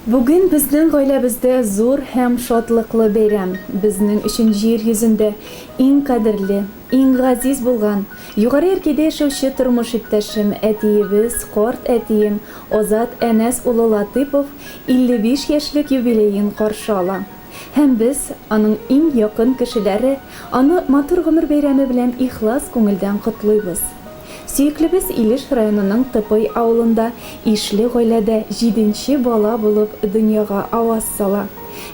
Бүген безнең гаиләбездә зур һәм шатлыклы бәйрәм. Безнең өчен җир йөзендә иң кадерле, иң газиз булган, Югары Яркәйдә яшәүче тормыш иптәшем, әтиебез, карт әтием Азат Әнәс улы Латыйпов 55 яшьлек юбилеен каршы ала. Һәм без, аның иң якын кешеләре, аны матур гомер бәйрәме белән ихлас күңелдән котлыйбыз. Сөеклебез Илеш районының Тыпый авылында ишле гаиләдә җиденче бала булып дөньяга аваз сала.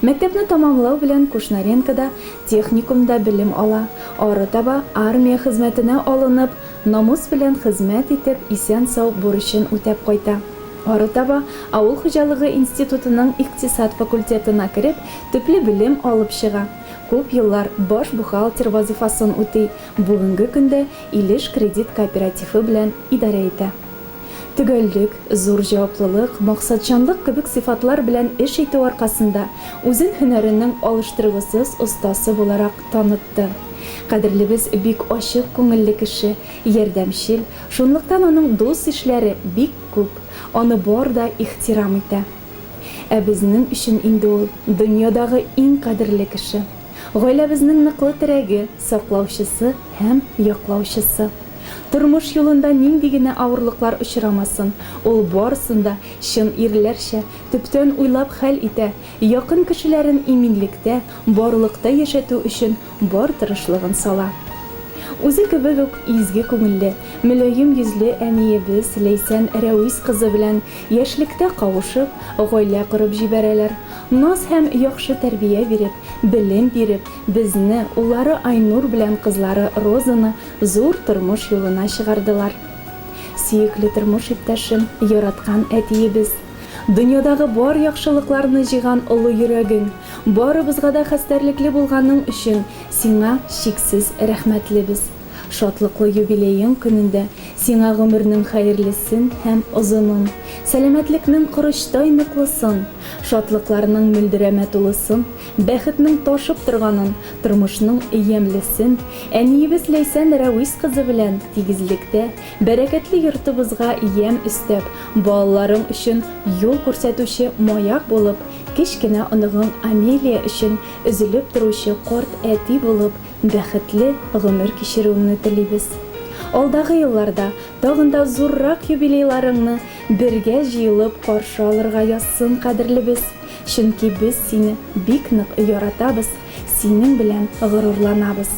Мәктәпне тәмамлау белән Кушнаренкода техникумда белем ала, арытаба армия хезмәтенә алынып, намус белән хезмәт итеп, исән-сау бурычын үтәп кайта. Арытаба авыл хуҗалыгы институтының икътисад факультетына кереп, төпле белем алып чыга. Күп еллар баш бухгалтер вазыйфасын үти, бүгенге көндә Илеш кредит кооперативы белән идарә итә. Төгәллек, зур җаваплылык, максатчанлык кебек сыйфатлар белән эш итү аркасында үзен һөнәренең алыштыргысыз остасы буларак танытты. Кадерлебез бик ачык күңелле кеше, ярдәмчел, шунлыктан аның дус-ишләре бик күп, аны бар да ихтирам итә. Ә безнең өчен инде ул, дөньядагы иң кадерле кеше. Гаиләбезнең ныклы терәге, саклаучысы һәм яклаучысы. Тормыш юлында нинди генә авырлыклар очрамасын, ул барысын да чын ирләрчә, төптән уйлап хәл итә, якын кешеләрен иминлектә, барлыкта яшәтү өчен бар тырышлыгын сала. Үзе кебек үк изге күңелле, мөлаем йөзле әниебез Ләйсән Рәвис кызы белән яшьлектә кавышып, гаилә корып җибәрәләр. Наз һәм яхшы тәрбия биреп, белем биреп, безне, уллары Айнур белән кызлары Розаны зур тормыш юлына чыгардылар. Сөекле тормыш иптәшем, яраткан әтиебез! Дөньядагы бар яхшылыкларны җыйган олы йөрәгең, барыбызга да хәстәрлекле булганың өчен сиңа чиксез рәхмәтлебез. Шатлыклы юбилеең көнендә сиңа гомернең хәерлесен һәм озынын, сәламәтлекнең корычтай ныклысын, шатлыкларның мөлдерәмә тулысын, бәхетнең ташып торганын, тормышның ямьлесен, әниебез Ләйсән Рәвис кызы белән тигезлектә, бәрәкәтле йортыбызга ямь өстәп, балаларың өчен юл күрсәтүче маяк булып, кечкенә оныгың Амелия өчен өзелеп торучы карт әти булып, бәхетле гомер кичерүеңне телибез. Алдагы елларда тагын да зуррак юбилейларыңны бергә җыелып каршы алырга язсын, кадерлебез! Чөнки без сине бик нык яратабыз, синең белән горурланабыз.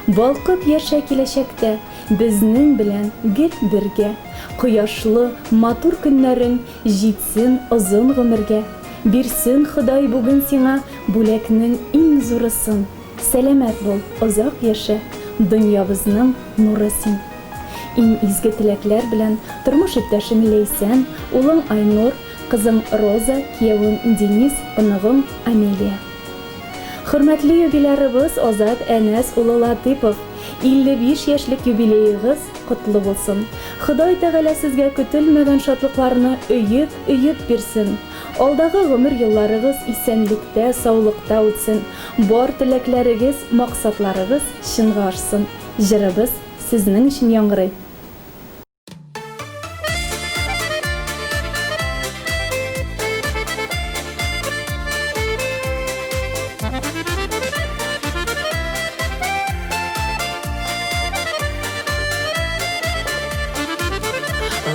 Балкып яшә киләчәктә, безнең белән гел бергә. Кояшлы, матур көннәрең җитсен озын гомергә. Бирсен Ходай бүген сиңа бүләкнең иң зурысын. Сәламәт бул, озак яшә, дөньябызның нуры син. Иң изге теләкләр белән тормыш иптәшең Ләйсән, улың Айнур, кызың Роза, киявең Денис, оныгың Амелия. Хөрмәтле юбилярыбыз Азат Әнәс улы Латыйпов, 55 яшьлек юбилеегыз котлы булсын! Ходай Тәгалә сезгә көтелмәгән шатлыкларны өеп-өеп бирсен! Алдагы гомер елларыгыз исәнлектә, саулыкта үтсен, бар теләкләрегез, максатларыгыз чынга ашсын! Җырыбыз сезнең өчен яңгырый!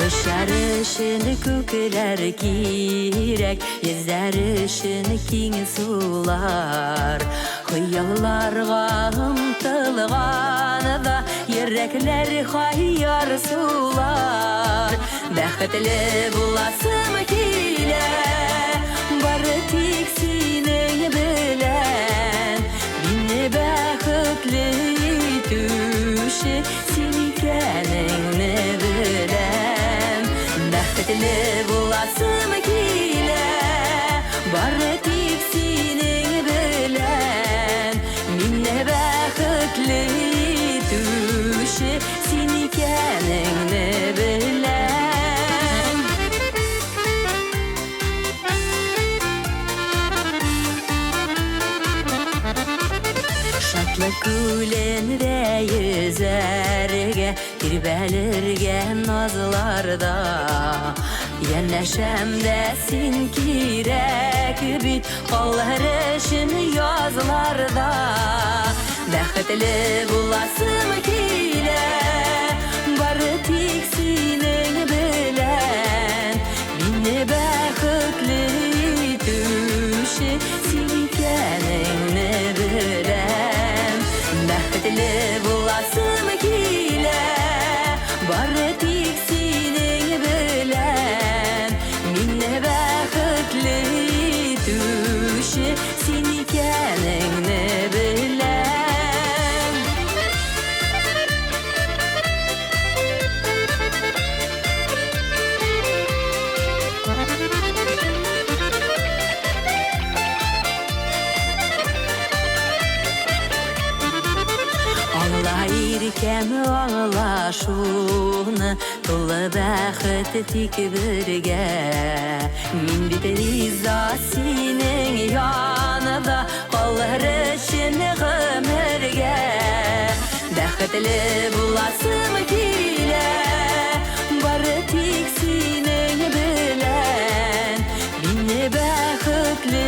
Очар өчен күкләр кирәк, йөзәр өчен киң сулар. Хыялларга омтылганда йөрәкләр хаяр сулар. Бәхетле буласым килә, бары тик синең белән. Мине бәхетле итүче син икәнеңне беләм. Бәхетле буласым килә, бары тик синең белән. Мине бәхетле итүче син икәнеңне беләм. Шатлык күлендә йөзәргә. Тирбәлергә назларда. Янәшәмдә син кирәк бит, Калыр өчен язларда. Бәхетле буласым килә, Бары тик синең белән. Мине бәхетле итүче син икәнеңне беләм. Бәхетле буласым килә, Бары тик синең белән. Мине бәхетле итүче син икәнеңне беләм. Аңла, иркәм, аңла шуны, Тулы бәхет тик бергә. Мин бит риза синең янда Калыр өчен гомергә. Бәхетле буласым килә, Бары тик синең белән. Мине бәхетле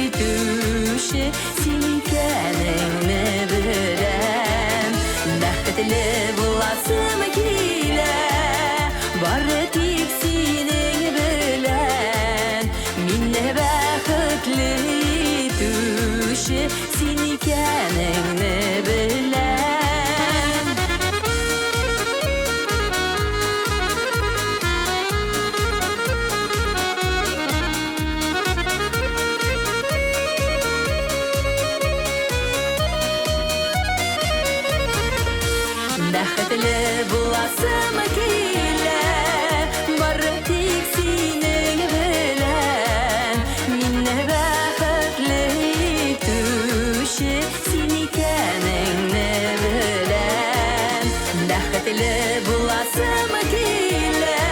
итүче син икәнеңне беләм. Бәхетле буласым килә, Бары тик синең белән. Мине бәхетле итүче син икәнеңне беләм. Бәхетле буласым килә, Бары тик синең белән. Мине бәхетле итүче син икәнеңне беләм. Бәхетле буласым килә,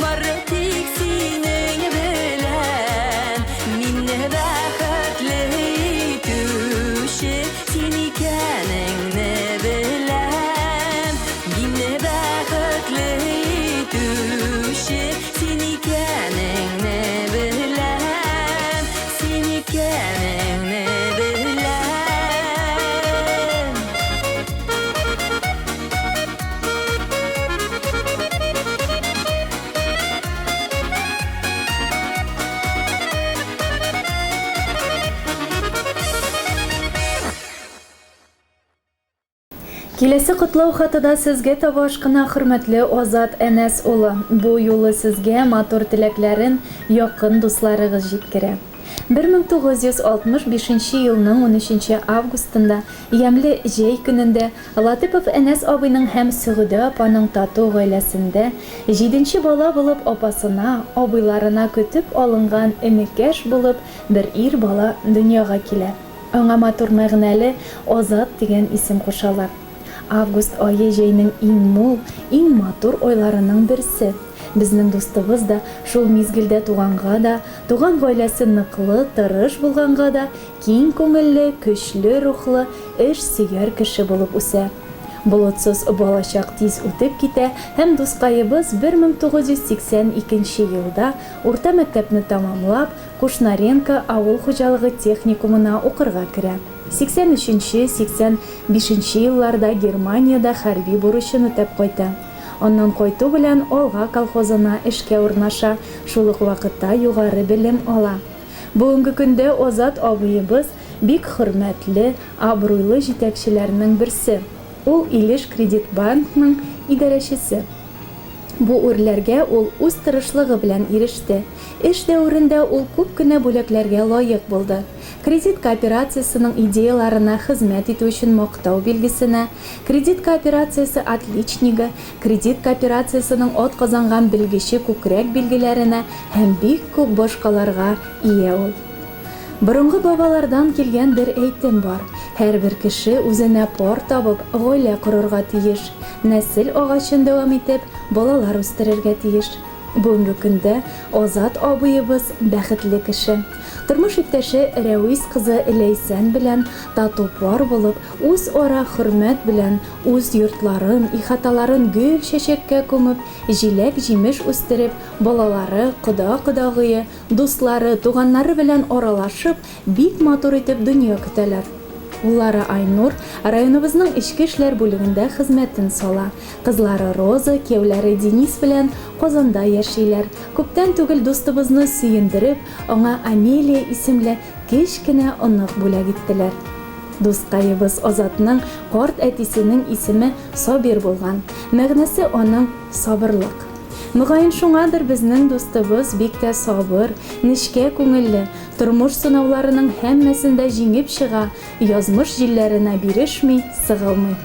Бары тик синең белән. Мине бәхетле итүче син икәнеңне беләм. Мине бәхетле итүче син икәнеңне беләм. Син икәнеңне беләм. Киләсе котлау хаты да сезгә таба ашкына, хөрмәтле Азат Әнәс улы. Бу юлы сезгә матур теләкләрен якын дусларыгыз җиткерә. 1965 нче елның унөченче августында, ямьле җәй көнендә, Латыпов Әнәс абыйның һәм Сөгыдә апаның тату гаиләсендә җиденче бала булып апасына, абыйларына көтеп алынган энекәш булып бер ир бала дөньяга килә. Аңа матур мәгънәле Азат дигән исем кушалар. Август ае җәйнең иң мул, иң матур айларының берсе. Безнең дустыбыз да шул мизгелдә туганга да, туган гаиләсе ныклы, тырыш булганга да, киң күңелле, көчле рухлы, эш сөяр кеше булып үсә. Болытсыз балачак тиз үтеп китә һәм дускаебыз 1982 елда урта мәктәпне тәмамлап, Кушнаренко авыл хуҗалыгы техникумына укырга керә. 83 нче, 85 нче елларда Германиядә хәрби бурычын үтәп кайта. Аннан кайту белән Алга колхозына эшкә урнаша, шул ук вакытта югары белем ала. Бүгенге көндә Азат абыебыз бик хөрмәтле, абруйлы җитәкчеләрнең берсе. Ул Илеш кредитбанкның идарәчесе. Бу үрләргә ул үз тырышлыгы белән иреште. Эш дәверендә ул күп кенә бүләкләргә лаек булды. Кредит кооперациясенең идеяларына хезмәт итү өчен мактау билгесенә, Кредит кооперациясе отличнигы, Кредит кооперациясенең атказанган белгече күкрәк билгеләренә һәм бик күп башкаларга ия ул. Борынгы бабалардан килгән бер әйтем бар, һәрбер кеше үзенә пар табып, гаилә корырга тиеш, нәсел агачын дәвам итеп, балалар үстерергә тиеш. Бүгенге көндә Азат абыебыз бәхетле кеше. Тормыш иптәше Рәвис кызы Ләйсән белән тату пар булып, үзара хөрмәт белән үз йортларын, ихаталарын гөл-чәчәккә күмеп, җиләк-җимеш үстереп, балалары, кода-кодагые, дуслары, туганнары белән аралашып, бик матур итеп дөнья көтәләр. Уллары Айнур районыбызның эчке эшләр бүлегендә хезмәтен сала. Кызлары Роза, кияүләре Денис белән Казанда яшиләр. Күптән түгел дустыбызны сөендереп, аңа Амелия исемле кечкенә онык бүләк иттеләр. Дускаебыз Азатның карт әтисенең исеме Сабир булган. Мәгънәсе аның, сабырлык. Мөгаен шуңадыр безнең дустыбыз бик тә сабыр, нечкә күңелле, тормыш сынауларының һәммәсен дә җиңеп чыга, язмыш җилләренә бирешми, сыгылмый.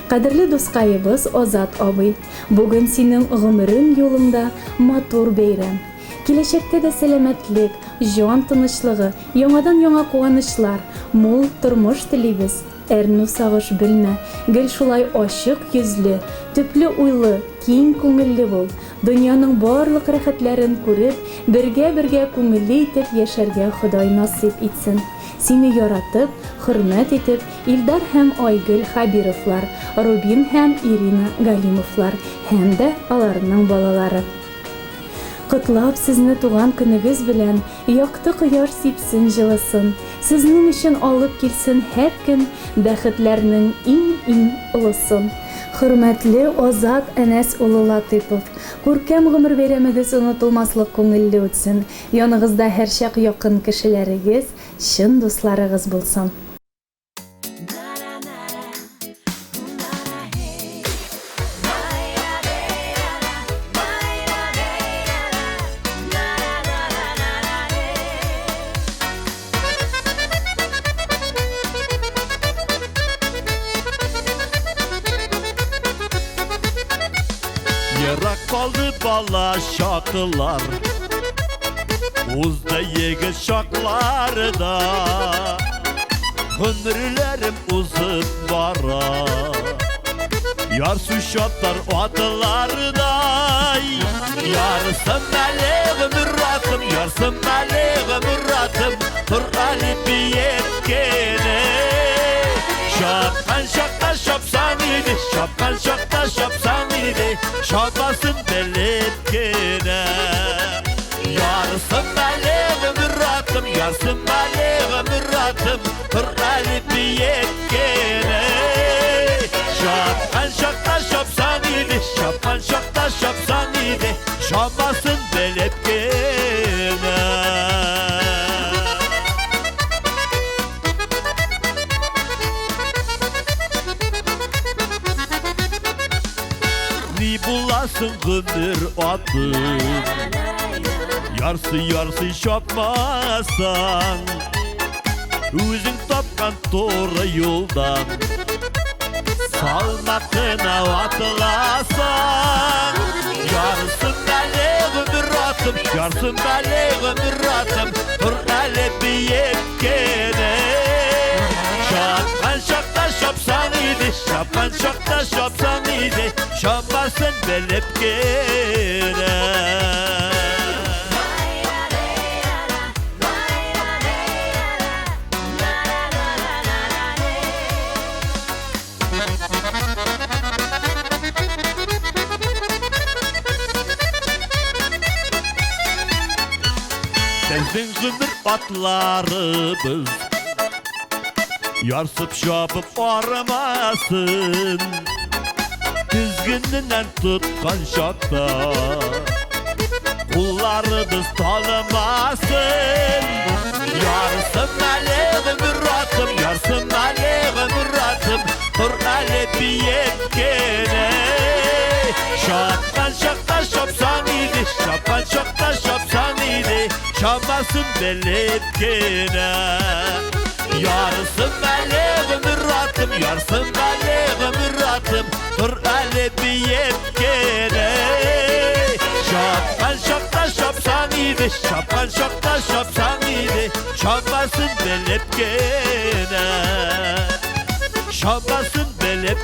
Кадерле дускаебыз Азат абый, бүген синең гомерең юлыңда матур бәйрәм. Киләчәктә дә сәламәтлек, җан тынычлыгы, яңадан-яңа куанычлар, мул тормыш телибез. Әрнү-сагыш белмә, гел шулай ачык йөзле, төпле уйлы, киң күңелле бул. Дөньяның барлык рәхәтләрен күреп, бергә-бергә күңелле итеп яшәргә Ходай насыйп итсен. Сине яратып, хөрмәт итеп, Илдар һәм Айгөл Хәбировлар, Рубин һәм Ирина Галимовлар һәм дә аларның балалары. Котлап сезне туган көнегез белән, Якты кояш сипсен җылысын, Сезнең өчен алып килсен һәр көн Бәхетләрнең иң-иң олысын. Хөрмәтле Азат Әнәс улы Латыйпов, күркәм гомер бәйрәмегез онытылмаслык күңелле үтсен, яныгызда һәрчак якын кешеләрегез, чын дусларыгыз булсын. Ерак калды бала чаклар, Узды егет чаклары да. Гомерләрем узып бара, Ярсу чаптар атлардай. Ярсым әле гомер атым, ярсым әле гомер атым, Тор әле биеткене. Чапкан чакта чапсаң иде, чапкан чакта чапсаң иде, Чапасын белеп кенә. Ярсым әле гомер атым, ярсым әле гомер атым, Тор әле биеткене. Чапкан чакта чапсаң иде, чапкан чакта чапсаң иде, Чапасын белеп кенә. Ни буласың гомер атым, Ярсый-ярсый чапмасаң, Үзең тапкан туры юлдан Салмак кына атыласың. Ярсын әле гомер атым, ярсын әле гомер атым, Тор әле биеп кенә. Чапкан чакта чапсаң иде, чапкан чакта чапсаң иде, Чапасын белеп кенә. Безнең гомер атларыбыз Ярсып чабып арымасын, Тезгененнән тоткан чакта Кулларыбыз талымасын. Ярсым әле гомер атым, ярсым әле гомер атым, Тор әле биеп кенә. Чапкан чакта чапсаң иде, чапкан чакта чапсаң иде, Чамасын белеп кенә. Ярсым әле гомер атым, ярсым әле гомер атым, Тор әле биеп кенә. Чапкан чакта чапсаң иде, чапкан чакта чапсаң иде, Чамасын белеп кенә. Чамасын белеп